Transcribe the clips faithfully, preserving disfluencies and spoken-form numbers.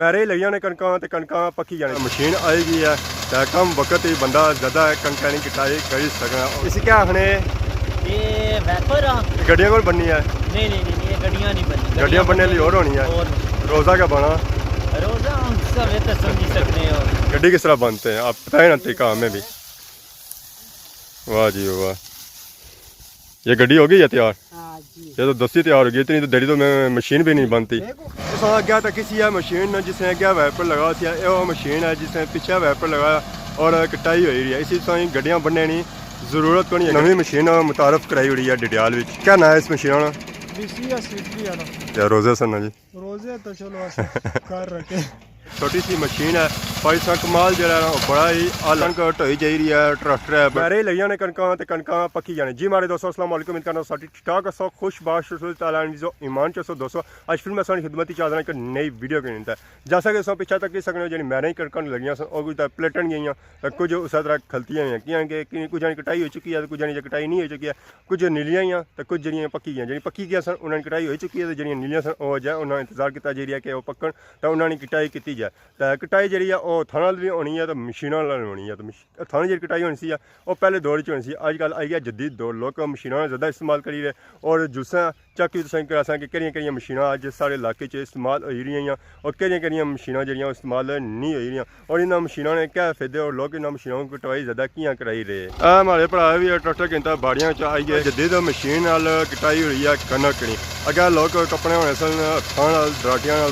میرے لگیاں نے کنکاں تے کنکاں پکی جانے۔ مشین آئی گئی ہے تے کم وقت ہی بندہ زیادہ کنکاں نی کٹائی کری سکنا۔ اسی کیا آخنے؟ یہ ویپر آ۔ گڈیاں کول بننی ہے؟ نہیں، نہیں، نہیں، نہیں، یہ گڈیاں نہیں بننی۔ گڈیاں بننے لی اور ہونی ہے۔ اور نہیں۔ روزہ کیا بنا؟ روزہ ہم سب یہ تو سمجھی سکتے ہو۔ گڈی کس طرح بنتے ہیں؟ آپ بتائیں نا طریقہ ہمیں بھی۔ واہ جی واہ۔ یہ گڈی ہو گئی ہے تیار؟ ہاں جی۔ یہ تو دستی تیار ہو گئی، اتنی تو دری تو میں مشین بھی نہیں بنتی۔ دیکھو۔ اس اگے تک اسی ہے مشین، جس نے اگے ویپر لگا سی، یہ وہ مشین ہے جس نے پیچھے ویپر لگایا اور کٹائی ہوئی رہی ہے۔ اسی طرح گڈیاں بننے نی ضرورت کونی ہے۔ نویں مشین متعارف کرائی ہوئی ہے ڈڈیال وچ۔ کیا نام ہے اس مشین نا؟ بی سی ایس سکسٹی ہے نا۔ کیا روزے سن نا جی؟ روزے تو چلو اس کر رکھے۔ چھوٹی سی مشین ہے، پر اس نا کمال جیڑا ہے نا، بڑا ہی آلن کٹ ہوئی جائی رہی ہے، ٹریکٹر ہے۔ میرے لگیاں نے کنکاں تے کنکاں پکی جانے۔ جی ماڑے دوستو، السلام علیکم، امید کرنا سب ٹھیک ٹھاک ہسو، خوش باش ہسو، تعالیٰ نے عزت و ایمان چ ہسو۔ دوستو، اج پھر میں ساڑی خدمت چ حاضر ہاں ایک نئی ویڈیو کے نال۔ جیسا کہ تساں پیچھے تک سکنے ہو، جیڑی میرے کنکاں لگیاں سن، او کچھ تے پلٹن گئیاں، تے کچھ اس طرح کھلتیاں ہوئیاں، کیاں کہ کچھ نی کٹائی ہو چکی ہے، کچھ نی کٹائی نہیں ہو چکی ہے۔ کچھ نیلیاں ہیاں تے کچھ جیڑیاں پکی گیاں۔ جیڑیاں پکی گیاں سن، انہاں نی کٹائی ہوئی چکی ہے، تے جیڑیاں نیلیاں سن، او اجے انہاں انتظار کیتا جیڑی ہے کہ او پکن، تے انہاں نی کٹائی کیتی جائے۔ تے کٹائی جیڑی ہے، او ہتھاں نال وی ہونی ہے، تے مشیناں نال وی ہونی ہے۔ تے مش-، ہتھاں نی جیڑی کٹائی ہونی سی، او پہلے دور وچ ہونی سی۔ اج کل آئی گیا جدید دور، لوک مشیناں نا زیادہ استعمال کری رہے، اور جسے چیک وی تساں کراں ساں کہ کیڑیاں کیڑیاں مشیناں اج ساڑے علاقے چ استعمال ہوئی رہیاں، اور کیڑیاں کیڑیاں مشیناں جیڑیاں استعمال نہیں ہوئی رہیاں۔ اور انہاں مشیناں نے کیا فائدے اور لوک انہاں مشیناں کو کٹوائی زیادہ کیاں کرائی رہے۔ اے ماڑے بھرا وی ٹریکٹر گھنتا باڑیاں چ آئی گئے۔ جدید مشین نال کٹائی ہوئی ہے کنک نی۔ اگے لوک کپنے ہونے سن ہتھاں نال، دراٹیاں نال،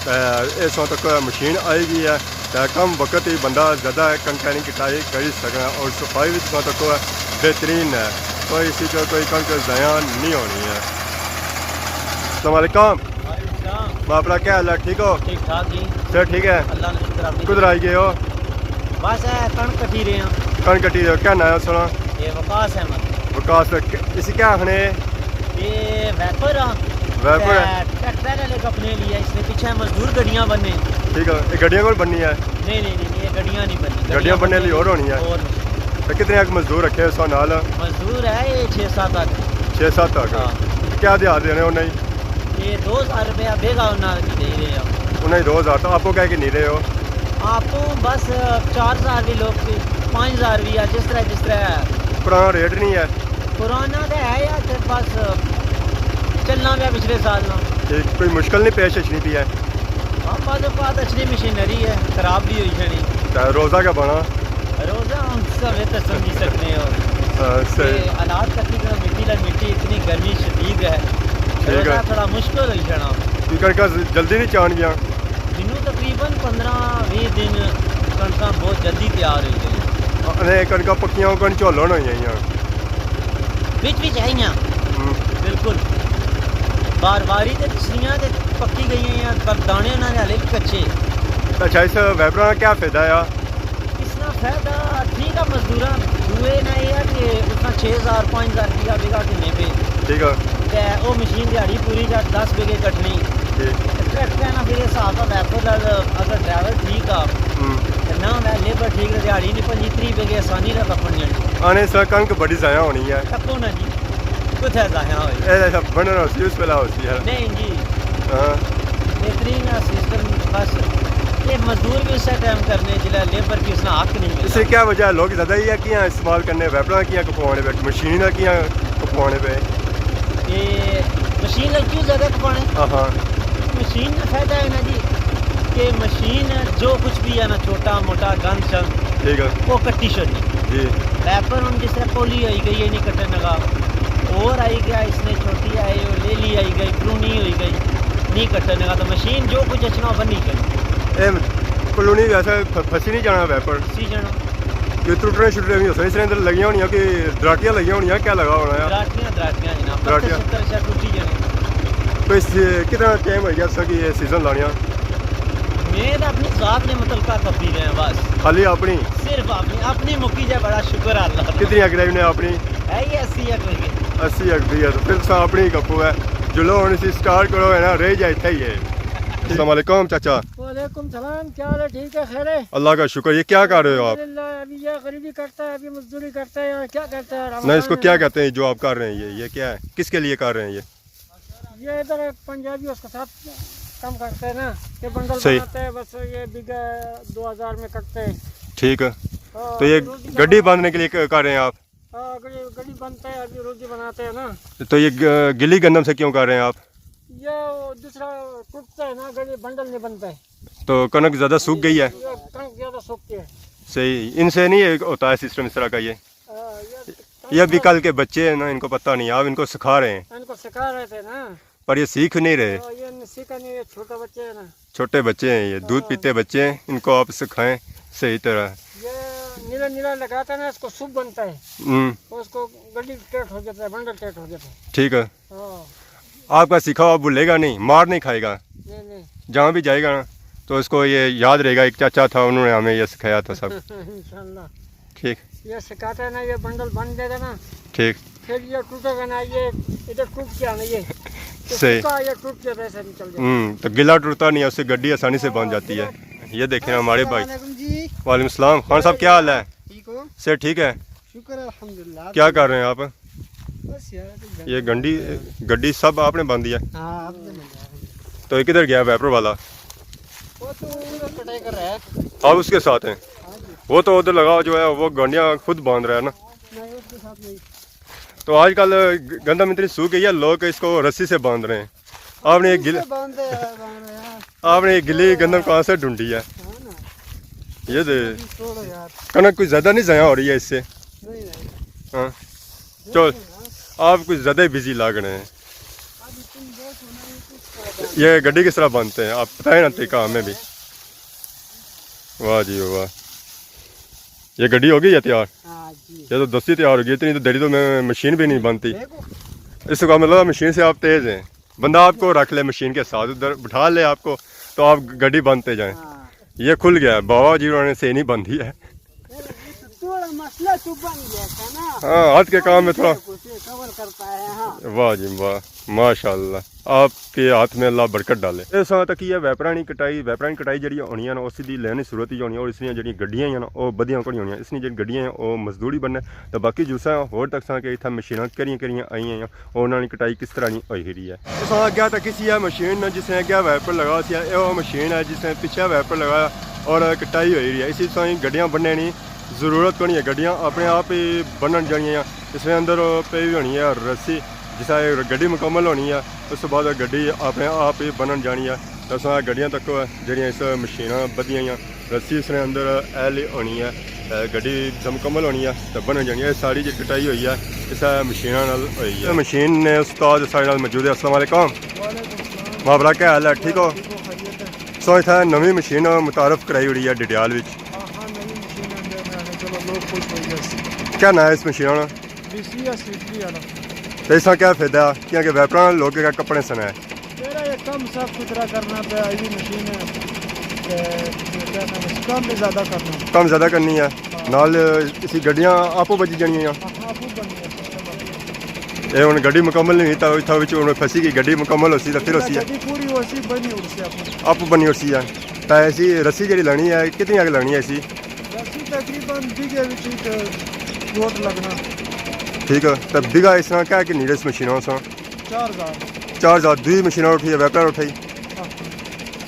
تے اس وقت تک مشین آئی گئی ہے، تے کم وقت ہی بندہ زیادہ کنکاں نی کٹائی کری سکنا، اور صفائی وی اس وقت تک بہترین ہے۔ کوئی اسی چ کوئی کنک ضائع نہیں ہونی ہے۔ السلام علیکم۔ وعلیکم السلام۔ ماں اپنا کیا حال ہے؟ ٹھیک ہو؟ ٹھیک ٹھاک جی۔ صحت ٹھیک ہے؟ اللہ نے شکر، آپ نے؟ کدھر آئی گئے ہو؟ بس اے کنک کٹی رہے ہیں۔ کنک کٹی رہے ہو، کیا نام ہے سنا؟ یہ وقاص احمد۔ وقاص، اسی کیا آخنے؟ یہ ویپر آ۔ ویپر ہے؟ تے ٹریکٹر والے کپنے لی ہے، اس نے پیچھے مزدور گڈیاں بننے۔ ٹھیک ہے، یہ گڈیاں کول بننی ہے؟ نہیں، نہیں، نہیں، نہیں، یہ گڈیاں نہیں بننی۔ گڈیاں بننے لی اور ہونی ہے؟ اور نہیں۔ تے کتنے ایک مزدور رکھے اس نال؟ مزدور ہے یہ چھ ست تک۔ چھ ست تک؟ ہاں۔ کیا دیہاڑ دینے انہاں کی؟ یہ دو ہزار روپیہ بیگھا انہاں کی دے رہے ہیں۔ انہاں کی دو ہزار، تو آپ کہہ کے نہیں رہے ہو؟ آپ بس چار ہزار بھی لوگ سی، پانچ ہزار بھی ہے، جس طرح، جس طرح ہے۔ پرانا ریٹ نہیں ہے؟ پرانا تو ہے یار، تے بس چلنا پیا پچھلے سال نا۔ تے کوئی مشکل نہیں پیش اچھنی پی ہے؟ ہاں، بعض اوقات اچھنی مشینری ہے، خراب بھی ہوئی جانی۔ تے روزہ کیا بنا؟ روزہ ہم سب تے سمجھی سکتے ہو۔ ہاں، صحیح۔ کہ حالات کتنی طرح مٹی لگ مٹی، اتنی گرمی شدید ہے۔ ٹھیک ہے۔ روزہ تھوڑا مشکل ہوئی جانا۔ کیونکہ کنکاں جلدی نہیں چان گیا۔ مینوں تقریباً پندرہ ویہہ دن کنکاں بہت جلدی تیار ہوئی گئی۔ اے کنکاں پکیاں ہو کن جھولن ہوئی گئیاں۔ وچ وچ آئیاں۔ ہوں۔ بالکل۔ بار باری تے پچھلیاں تے پکی گئیاں، پر دانے انہاں نے ہلے بھی کچے۔ اچھا، اس ویپراں نا کیا فائدہ ہے؟ اس نا فائدہ ٹھیک ہے، مزدوراں دوئے نا یہ ہے کہ اس نا چھ ہزار، پانچ ہزار روپیہ بیگھا گھنے پے۔ ٹھیک ہے۔ تے او مشین دیہاڑی پوری جا دس بیگھے کٹنی۔ ٹھیک۔ تے ٹریکٹر نا پھر حساب دا ویپر دا، اگر ڈرائیور ٹھیک آ، ہوں۔ تے نہ ہوے لیبر ٹھیک، تے دیہاڑی نی پنجی تریہہ بیگھے آسانی نال کپن جانی۔ آنے اس طرح کنک بڑی ضائع ہونی ہے۔ تکو نا جی۔ کتھے ضائع ہوئی؟ اے جیسا بننا ہوسی، اس ویلے ہوسی ہے۔ نہیں جی۔ ہاں۔ بہترین ہے سسٹم، بس یہ مزدور بھی اسے ٹائم کرنے جلے لیبر کی اس نا حق نہیں ملتا۔ اس سے کیا وجہ ہے؟ لوگ زیادہ ہی ہے کیاں استعمال کرنے، ویپراں کیاں کپوانے پے، مشین نا کیاں کپوانے پے؟ یہ مشین نال کیوں زیادہ کپانے؟ ہاں ہاں۔ مشین نا فائدہ ہے نا جی کہ مشین جو کچھ بھی ہے نا، چھوٹا موٹا گند شند، ٹھیک ہے۔ وہ کٹی چھوڑنی۔ جی۔ ویپر ہن جس طرح کولی آئی گئی ہے، نہیں کٹن لگا۔ اور آئی گیا، اس نے چھوٹی آئی، وہ لیلی آئی گئی، پرونی ہوئی گئی، نہیں کٹن لگا۔ تو مشین جو کچھ اچھنا، وہ بننی چاہیے۔ اے پلونی ویسے پھ-، پھسی نہیں جانا ویپر؟ پھسی جانا۔ جو ٹوٹنے شٹنے بھی ہو سکتے، اس نے اندر لگیاں ہونیاں کہ دراٹیاں لگیاں ہونیاں، کیا لگا ہونا ہے؟ دراٹیاں، دراٹیاں جناب، پتھر دراٹیاں۔ شتھر شا ٹوٹی جانے۔ تو اس کتنا ٹائم ہو گیا سا کہ یہ سیزن لانیاں؟ میں تو اپنی ذات نے متعلقہ کپی رہے ہیں بس۔ خالی اپنی؟ صرف اپنی، اپنی مکی جائے، بڑا شکر ہے اللہ کا۔ کتنی اگڑے نے اپنی؟ ہے یہ اسی ایک ہوئی گئی۔ اسی اگڑی ہے، تو پھر تساں اپنی کپو ہے۔ جو لو ہن اسی سٹارٹ کرو ہے نا، رہ جائے اتھے ہی ہے۔ السلام علیکم چاچا۔ وعلیکم السلام، کیا حال ہے؟ ٹھیک ہے، خیر ہے؟ اللہ کا شکر۔ یہ کیا کر رہے ہو آپ؟ الحمدللہ، ابھی یہ غریبی کرتا ہے، ابھی مزدوری کرتا ہے، اور کیا کرتا ہے؟ نہیں، اس کو رمضان کیا ہے۔ کہتے ہیں جو آپ کر رہے ہیں یہ؟ یہ کیا ہے؟ کس کے لیے کر رہے ہیں یہ؟ یہ ادھر ایک پنجابی، اس کے ساتھ کم کرتے ہیں نا، یہ بنڈل صحیح۔ بناتے ہیں، بس یہ بیگھا دو ہزار میں کٹتے ہیں۔ ٹھیک ہے۔ ہاں، تو یہ روزی گڈی کمانا۔ باندھنے کے لیے ک-، کر رہے ہیں آپ؟ ہاں، گڈی، گڈی بنتا ہے، ابھی روزی بناتے ہیں نا۔ تو یہ گ-، گلی گندم سے کیوں کر رہے ہیں آپ؟ یہ وہ دوسرا ٹوٹتا ہے نا، گڈی بنڈل نہیں بنتا ہے۔ تو کنک زیادہ سوکھ گئی ہے؟ یہ کنک زیادہ سوکھ گئی ہے۔ صحیح، ان سے نہیں ہوتا ہے سسٹم اس طرح کا یہ؟ ہاں، یہ یہ ابھی کل کے بچے ہیں نا، ان کو پتہ نہیں، آپ ان کو سکھا رہے ہیں۔ ان کو سکھا رہے تھے نا۔ پر یہ سیکھ نہیں رہے۔ ہاں، یہ سیکھا نہیں، یہ چھوٹا بچہ ہے نا۔ چھوٹے بچے ہیں، یہ دودھ ہاں۔ پیتے بچے ہیں، ان کو آپ سکھائیں صحیح طرح۔ یہ نیلا نیلا لگاتا ہے نا، اس کو سوپ بنتا ہے۔ ہوں۔ اس کو گڈی ٹیٹ ہو جاتا ہے، بنڈل ٹیٹ ہو جاتا ہے۔ ٹھیک ہے۔ ہاں۔ آپ کا سیکھا ہوا بھولے گا نہیں، مار نہیں کھائے گا۔ نہیں، نہیں۔ جہاں بھی جائے گا نا، تو اس کو یہ یاد رہے گا، ایک چاچا تھا، انہوں نے ہمیں یہ سکھایا تھا سب۔ انشاءاللہ۔ ٹھیک۔ یہ سکھاتا ہے نا، یہ بنڈل بن جائے گا نا۔ ٹھیک۔ پھر یہ ٹوٹے گا نا، یہ ادھر ٹوٹ گیا نا، یہ۔ یہ صحیح۔ سکا، یہ ٹوٹ کے ویسے نکل جائے۔ ہوں، تو گلا ٹوٹتا نہیں ہے، اس سے گڈی آسانی سے بن ہاں، جاتی ہے۔ گلا۔ یہ دیکھیں نا ہمارے بھائی۔ السلام علیکم جی۔ وعلیکم السلام۔ خان صاحب، کیا حال ہے؟ ٹھیک ہو؟ صحت ٹھیک ہے؟ شکر ہے، الحمدللہ۔ کیا کر رہے ہیں آپ؟ بس یار، یہ گنڈی، گڈی سب آپ نے باندھی ہے؟ ہاں، آپ نے باندھی ہے۔ تو یہ کدھر گیا ویپر والا؟ وہ تو ادھر کٹائی کر رہا ہے۔ آپ اس کے ساتھ ہیں؟ ہاں جی۔ وہ تو ادھر لگا جو ہے، وہ گنڈیاں خود باندھ رہا ہے نا۔ نہیں، اس کے ساتھ نہیں۔ تو آج کل گ-، گندم اتنی سوکھ گئی ہے، لوگ اس کو رسی سے باندھ رہے ہیں۔ آپ نے یہ گل-، سے باندھ رہے ہیں، باندھ رہے ہیں۔ آپ نے یہ گلی گندم کہاں سے ڈھونڈی ہے؟ ہاں نا۔ یہ دے۔ چھوڑو یار۔ کنک کوئی زیادہ نہیں ضائع ہو رہی ہے اس سے؟ نہیں، نہیں۔ ہاں۔ چل، آپ کچھ زیادہ ہی بزی لگ رہے ہیں۔ یہ گڈی کس طرح بنتے ہیں؟ آپ بتائیں نا طریقہ ہمیں بھی۔ واہ جی واہ۔ یہ گڈی ہو گئی ہے تیار؟ ہاں جی۔ یہ تو دستی تیار ہو گئی، اتنی تو دری تو میں مشین بھی نہیں بنتی۔ دیکھو۔ اس کا مطلب مشین سے آپ تیز ہیں۔ بندہ آپ کو رکھ لے مشین کے ساتھ، ادھر بٹھا لے آپ کو، تو آپ گڈی بنتے جائیں۔ ہاں۔ یہ کھل گیا ہے، بابا جی انہوں نے صحیح نہیں بندھی ہے۔ تھوڑا مسئلہ تو بن گیا تھا نا۔ ہاں، ہاتھ کے کام میں تھوڑا۔ کور کرتا ہے، ہاں۔ واہ جی واہ، ماشاءاللہ، آپ کے ہاتھ میں اللہ برکت ڈالے۔ اس وقت تک یہ ویپرانی کٹائی، ویپرانی کٹائی جڑی ہونی ہے نا، اس دی لینی صورت ہی ہونی ہے، اور اس دیاں جڑیاں گڈیاں ہیں نا، وہ بدیاں کوئی ہونی ہیں۔ اس نے جڑی گڈیاں ہیں، وہ مزدوری بننے۔ تو باقی جو سا ہور تک سا کہ اتھا مشیناں کہڑیاں کہڑیاں آئی ہیں، اور انہاں نی کٹائی کس طرح نی ہوئی ہوئی ہے۔ تساں اگے تک اسی ہے مشین نا، جس نے اگے ویپر لگا سی، اے وہ مشین ہے جس نے پچھے ویپر لگایا اور کٹائی ہوئی ہوئی ہے۔ اسی تساں گڈیاں بننے نی ضرورت کونی ہے، گڈیاں اپنے آپ ہی بنن جانیاں۔ اس نے اندر پئی ہوئی ہونی ہے رسی، جس طرح گڈی مکمل ہونی ہے، اس تو بعد گڈی اپنے آپ ہی بنن جانی ہے۔ تساں گڈیاں تکو جڑیاں اس مشیناں بدیاں ہوئیاں۔ رسی اس نے اندر اہلی ہونی ہے، اے، گڈی جب مکمل ہونی ہے تے بنن جانی ہے۔ اے ساری جی کٹائی ہوئی ہے، اس مشیناں نال ہوئی ہے۔ مشین نے استاد ساڑے نال موجود ہے۔ السلام علیکم۔ وعلیکم السلام۔ ماں بھرا، کیا حال ہے؟ ٹھیک ہو؟ ٹھیک ہو، خیریت ہے؟ سو اتھا نویں مشین متعارف کرائی ہوئی ہے ڈڈیال وچ۔ ہاں، ہاں، نویں مشین آندے، میں آخیا چلو لوگ خوش ہوئی جاسی۔ کیا ناں ہے اس مشین نا؟ ڈی سی ایس اٹلی والا۔ تے اس نا کیا فائدہ ہے؟ کیونکہ ویپراں لوگ کیا کپڑے سنا ہے۔ میرا یہ کم صاف ستھرا کرنا پیا، یہ مشین ہے۔ تے کیا نام ہے، کم بھی زیادہ کرنا۔ کم زیادہ کرنی ہے۔ ہاں۔ نال اسی گڈیاں آپو بجی جانیاں۔ ہاں، ہاں، خوب بنی ہے، سسٹم ہے۔ اے ہن گڈی مکمل نہیں ہوئی، تاں اتھا وچ ہن پھسی گئی، گڈی مکمل ہوسی تاں پھر ہوسی ہے۔ گڈی پوری ہوسی، بنی ہوسی آپو۔ آپو بنی ہوسی ہے۔ تاں ایسی رسی جڑی لانی ہے، کتنی اگ لانی ہے ایسی؟ رسی تقریباً بیگھے وچ ایک فٹ لگنا۔ ٹھیک ہے، تاں بیگھا اس طرح کیا کہ نیڑے اس مشیناں ساں؟ چار ہزار۔ چار ہزار، دوئی مشیناں اٹھی ہے، ویپر اٹھائی۔ ہاں۔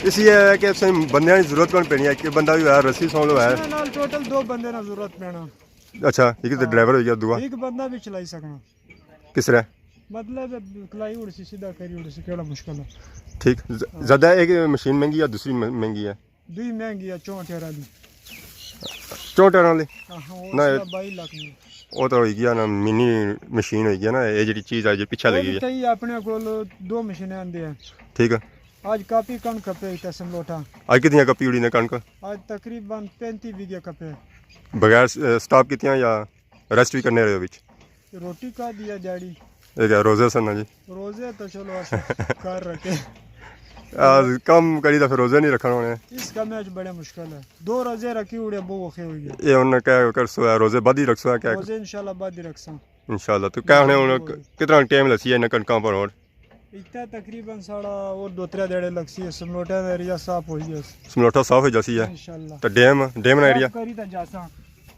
اس یہ ہے کہ تساں بندیاں دی ضرورت کون پینی ہے، کہ بندہ بھی ہویا، رسی سنبھالو ہے۔ اس نال ٹوٹل دو بندے نال ضرورت پینا۔ اچھا، ایک تو ہاں۔ ڈرائیور ہو گیا، دوا۔ ایک بندہ بھی چلائی سکنا۔ کس طرح؟ مطلب، کلائی اڑسی، سیدھا کری اڑسی، کیڑا مشکل ہے۔ ٹھیک، ز-، ہاں۔ زیادہ ایک مشین مہنگی ہے، دوسری مہ-، مہنگی ہے؟ دوئی مہنگی ہے، چونٹھ ہزار والی۔ چونٹھ ہزار والی؟ ہاں، ہاں، وہ نہ، اس کا بائی لاکھ میں۔ وہ تو ہوئی گیا نا، منی مشین ہوئی گیا نا، یہ جڑی چیز ہے جو پیچھے وہ لگی بھی ہوئی ہے۔ کئی اپنے کول دو مشینیں آندے ہیں۔ ٹھیک ہے۔ آج کاپی کن کھپے اتنے سملوٹا۔ آج کتنی کپی اڑی نے کنک؟ آج تقریباً پینتی بیگھے کھپے۔ بغیر س-، سٹاپ کیتیاں یا ریسٹ بھی کرنے رہے ہو وچ؟ روٹی کا دیا دیہاڑی۔ یہ کیا روزے سن نا جی؟ روزے تو چلو اس کر رکھے۔ آ، کم کری تو پھر روزے نہیں رکھنا ہونے۔ اس کم وچ بڑے مشکل ہے۔ دو روزے رکھی اڑے بہت اوکھے ہوئی گئے۔ یہ انہوں نے کیا کر سو ہے، روزے بعد ہی رکھ سو ہے کیا؟ روزے انشاءاللہ بعد ہی رکھ ساں۔ انشاءاللہ۔ تو کیا ہونے ہن، کتنا ٹائم لسی ہے انہاں کنکاں پر اور؟ اتنا تقریباً ساڑا اور دو ترے دیہاڑے لگسی ہے، سملوٹے دا ایریا صاف ہوئی گیا۔ سملوٹا صاف ہو جاسی ہے۔ انشاءاللہ۔ تو ڈیم، ڈیم نا ایریا؟ صاف کری تے جاساں۔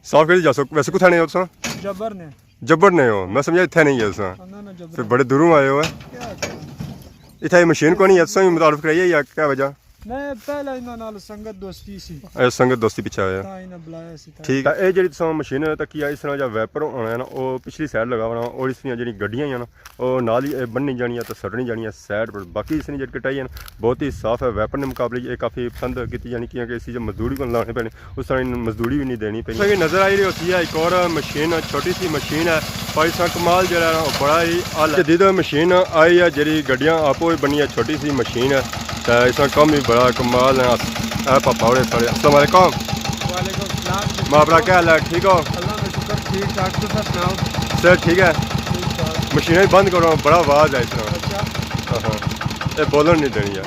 صاف کری جاسو، ویسے کتھا نے ہو تساں؟ جبر نے۔ جبر نے ہو، میں سمجھا اتھے نہیں ہے تساں۔ نہ، نہ، جبر پھر نے۔ بڑے دوروں آئے ہو، ہے؟ کیا کریں؟ اتھا یہ مشین کونی ہے، تساں ہی متعارف کرائی ہے یا کیا وجہ؟ میں پہلا انہاں نال سنگت دوستی سی۔ اے سنگت دوستی پچھے ہویا۔ تاں انہاں بلایا سی تاں۔ ٹھیک ہے، اے جڑی تساں مشین تکی ہے، اس طرح جا ویپر ہونا ہے نا، او پچھلی سائیڈ لگا ہونا، اور اس طرح جڑی گڈیاں ہیں نا، او نال ہی اے بننی جانی ہے تے سٹنی جانی ہے سائیڈ پر۔ باقی اس نے جڑی کٹائی ہے نا، بہت ہی صاف ہے، ویپر نے مقابلے یہ کافی پسند کیتی جانی، کیونکہ اس چیز مزدوری کو لانے پینے، اس طرح مزدوری بھی نہیں دینی پینی۔ تساں کی نظر آئی رہی ہوتی ہے، ایک اور مشین، چھوٹی سی مشین ہے، پر اس کا کمال جڑا ہے نا، وہ بڑا ہی اعلیٰ ہے۔ جدید مشین آئی ہے، جڑی گڈیاں آپو ہی بنی ہے، چھوٹی سی مشین ہے، تے اس کا کم بھی بڑا کمال ہے۔ اے پاپا ہوئے سارے، السلام علیکم۔ وعلیکم السلام۔ ماں برا کیا حال ہے؟ ٹھیک ہو؟ اللہ کا شکر، ٹھیک ٹھاک۔ تساں سناؤ؟ سر ٹھیک ہے۔ ٹھیک ٹھاک۔ مشیناں ہی بند کرو، بڑا آواز ہے اس طرح۔ اچھا۔ ہاں ہاں۔ اے بولن نہیں دینی ہے۔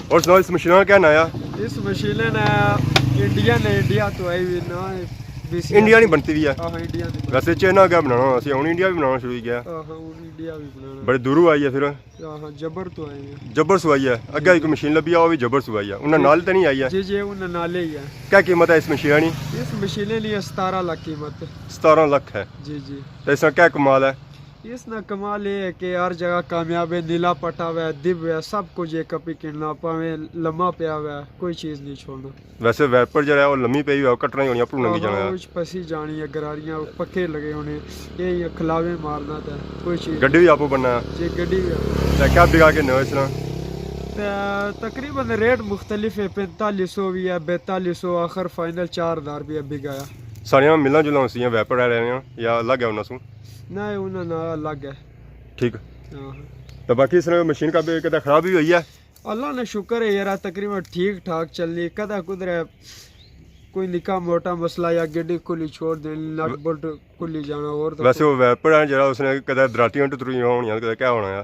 اور سناؤ، اس مشین کا کیا نام ہے؟ اس مشین نے انڈیا نے، انڈیا تو آئی ہوئی نا، بی سی انڈیا نہیں بنتی ہوئی ہے۔ ہاں ہاں، انڈیا نہیں بنتی۔ ویسے چائنا کیا بنانا ہونا سی، ہن انڈیا بھی بنانا شروع ہو گیا۔ ہاں ہاں، ہن انڈیا بھی بنانا۔ بڑے دوروں آئی ہے پھر۔ ہاں ہاں، جبر تو آئی ہے۔ جبر سو آئی ہے۔ اگے ایک مشین لبھی ہے، وہ بھی جبر سو آئی ہے۔ انہاں جی۔ نال تے نہیں آئی ہے؟ جی جی، انہاں نال ہی ہے۔ کیا قیمت ہے اس مشین کی؟ اس مشین کی ستارہ لاکھ قیمت ہے۔ ستارہ لاکھ ہے۔ جی جی۔ تے اس کا کیا کمال ہے؟ اس نا کمال یہ ہے کہ ہر جگہ کامیاب ہے، نیلا پٹا ہوا ہے، دب ہے، سب کچھ ایک کپی کننا، پاویں لما پیا ہوا ہے، کوئی چیز نہیں چھوڑنا۔ ویسے ویپر جڑا ہے، وہ لمی پئی ہوا، کٹنا ہی ہونی، اپروں لنگی جانا ہے۔ آہو، اس پسی جانی ہے، گراریاں پکے لگے ہونے، یہ کھلاوے مارنا تے کوئی چیز گڈی بھی آپو بننا ہے۔ جی، گڈی بھی آپو۔ تے کیا بگا کے نو اس طرح؟ تے تقریباً ریٹ مختلف ہے، پینتالیس سو بھی ہے، بیتالیس سو، آخر فائنل چار ہزار روپیہ بگایا۔ ساریاں ملاں جلاں ہوسیاں ویپر آلے نے یا الگ ہے انہاں سوں؟ نہ، انہاں نال الگ ہے۔ ٹھیک۔ ہاں۔ تو باقی اس نے مشین کا بھی کدے خراب بھی ہوئی ہے؟ اللہ نے شکر ہے یار، تقریباً ٹھیک ٹھاک چلنی۔ کدے کدرے کوئی نکا موٹا مسئلہ یا گڈی کھلی چھوڑ دینی، نٹ بلٹ کھلی جانا، اور تو ویسے وہ ویپر ہے جڑا، اس نے کدے دراٹیاں ٹوٹیاں ہونیاں، کدے کیا ہونا ہے؟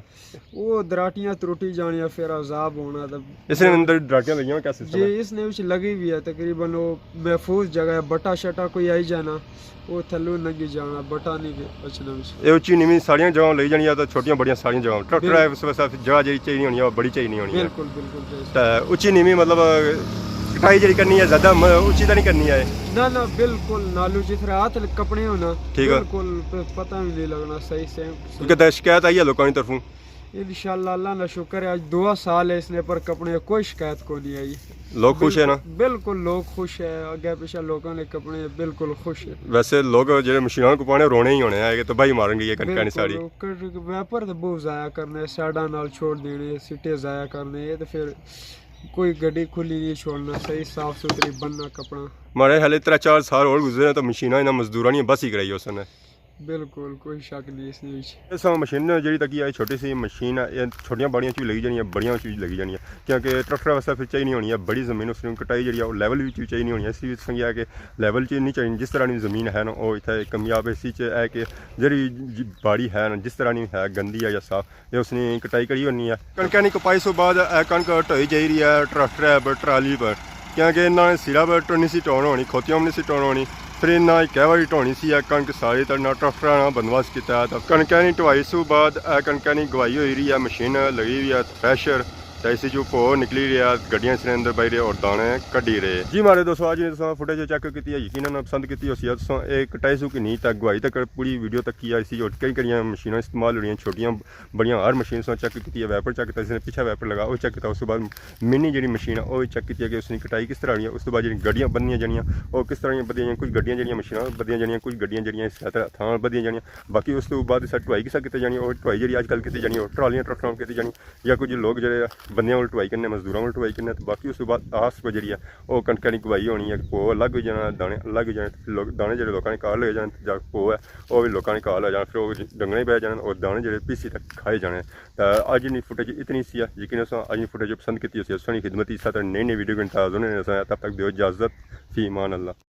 وہ دراٹیاں ترٹی جانیاں، پھر عذاب ہونا۔ تے اس نے اندر دراٹیاں لگیاں ہوئیاں، کیا سسٹم ہے؟ جی، اس نے وچ لگی ہوئی ہے، تقریباً وہ محفوظ جگہ ہے، بٹا شٹا کوئی آئی جانا، وہ تھلوں لنگی جانا، بٹا نہیں بچنا وچ۔ یہ اچی نیوی ساریاں جگہاں لگی جانی ہے، تو چھوٹیاں بڑیاں ساریاں جگہاں۔ ٹریکٹر ہے، بالکل۔ اس واسطے جگہ جڑی چاہیے ہونی ہے، وہ بڑی چاہیے ہونی ہے۔ بالکل، بالکل، جی۔ تے اچی نیوی مطلب کٹائی جڑی کرنی ہے، زیادہ م-، اچی تو نہیں کرنی ہے؟ نہ، نہ، بالکل نالو جس طرح ہاتھ کپنے ہونا، ٹھیک ہے۔ بالکل پ-، پتہ بھی نہیں لگنا صحیح سے۔ کیونکہ تے شکایت آئی ہے لوکاں کی طرفوں۔ انشاءاللہ، اللہ نا شکر ہے، اج دو سال ہے اس نے پر کپنے، کوئی شکایت کو نہیں آئی۔ لوگ خوش ہے نا؟ بالکل، لوگ خوش ہے، اگے پیچھے لوکاں نے کپنے بالکل خوش ہے۔ ویسے لوگ جڑے مشیناں کو پانے رونے ہی ہونے ہیں کہ تباہی مارن گئی ہے کنکاں نی ساری۔ بالکل، ک-، ویپر تے بہت ضائع کرنے، سائیڈاں نال چھوڑ دینے، سٹے ضائع کرنے، یہ تے پھر کوئی گڈی کھلی نہیں چھوڑنا، صحیح صاف ستھری بننا کپڑا۔ ماڑے خیال ترے چار سال اور گزرے تو مشیناں انہاں مزدوراں نی بس ہی کرائی اس نے۔ بالکل، کوئی شک نہیں اس نے وچ۔ اس مشین نے جڑی تکی ہے، چھوٹی سی مشین ہے، یہ چھوٹیاں باڑیاں چ بھی لگی جانی ہے، بڑیاں چ بھی لگی جانی ہے، کیونکہ ٹریکٹر واسطے پھر چاہیے نہیں ہونی ہے، بڑی زمین اس نے کٹائی جڑی ہے، وہ لیول وچ بھی چاہیے نہیں ہونی ہے، اس وچ سنگیا کہ لیول چ نہیں چاہیے، جس طرح نی زمین ہے نا، وہ اتھے کامیاب ہے، اس چ ہے کہ جڑی ج-، باڑی ہے نا، جس طرح نی ہے، گندی ہے یا صاف، یہ اس نے کٹائی کری ہونی ہے۔ کنکاں نی کپائی سو بعد اے کنک ٹوئی جائی رہی ہے ٹریکٹر پر، ٹرالی پر، کیونکہ انہاں نے سرا پر ٹونی سی ٹون ہونی، کھوتیاں بھی نہیں سی ٹون ہونی، پھر انہاں اکے واری ٹونی سی اے کنک ساری، تے انہاں ٹریکٹراں نا بندوبست کیتا ہے۔ تے کنکاں نی ٹوائی سو بعد اے کنکاں نی گواہی ہوئی رہی ہے، مشین لگی ہوئی ہے، تھریشر، تے اسی چوں پھو نکلی رہی ہے، گڈیاں اس نے اندر بائی رہے اور دانے کڈی رہے۔ جی ماڑے دوستو، اج نے تساں فوٹیج چیک کیتی ہے، یقیناً پسند کیتی ہوسی ہے تساں۔ اے کٹائی سو کی نہیں، تے گواہی تک پوری ویڈیو تک کیا، اسی اور کئی کڑیاں مشیناں استعمال ہو رہی ہیں، چھوٹیاں بڑیاں ہر مشین سوں چیک کیتی ہے، ویپر چیک کیتا، اس نے پیچھے ویپر لگا، وہ چیک کیتا، اس کے بعد منی جڑی مشین ہے، وہ چیک کیتی ہے کہ اس نے کٹائی کس طرح ہونی ہے، اس کے بعد جڑی گڈیاں بدیاں جانیاں، وہ کس طرح بدیاں جانیاں، کچھ گڈیاں جڑیاں مشیناں بدیاں جانیاں، کچھ گڈیاں جڑیاں اس طرح ہتھاں بدیاں جانیاں، باقی اس کے بعد اس ٹوائی کس طرح کیتی جانی، اور ٹوائی جڑی اج کل کیتی جانی، اور ٹرالیاں ٹرکٹراں کیتی جانی، یا کچھ لوگ جڑے بندیاں کول ٹوائی کرنے، مزدوراں کول ٹوائی کرنے، تو باقی اس کے بعد آس کو جڑی ہے، وہ کنکاں نی گواہی ہونی ہے، پو الگ ہو جانا، دانے الگ ہو جانے، لوگ، دانے جڑے لوکاں نے کار لے جانے، جا پو ہے، وہ بھی لوکاں نے کار لے جانا، پھر وہ ڈنگرے پہ جانے، اور دانے جڑے پیسی تک کھائے جانے۔ تے اج نی فوٹیج اتنی سی ہے، یقین اساں اج نی فوٹیج پسند کیتی ہوسی، اساں نی خدمت اس طرح نئی نئی ویڈیو کے انتظار ہونے، تب تک دیو اجازت، فی امان اللہ۔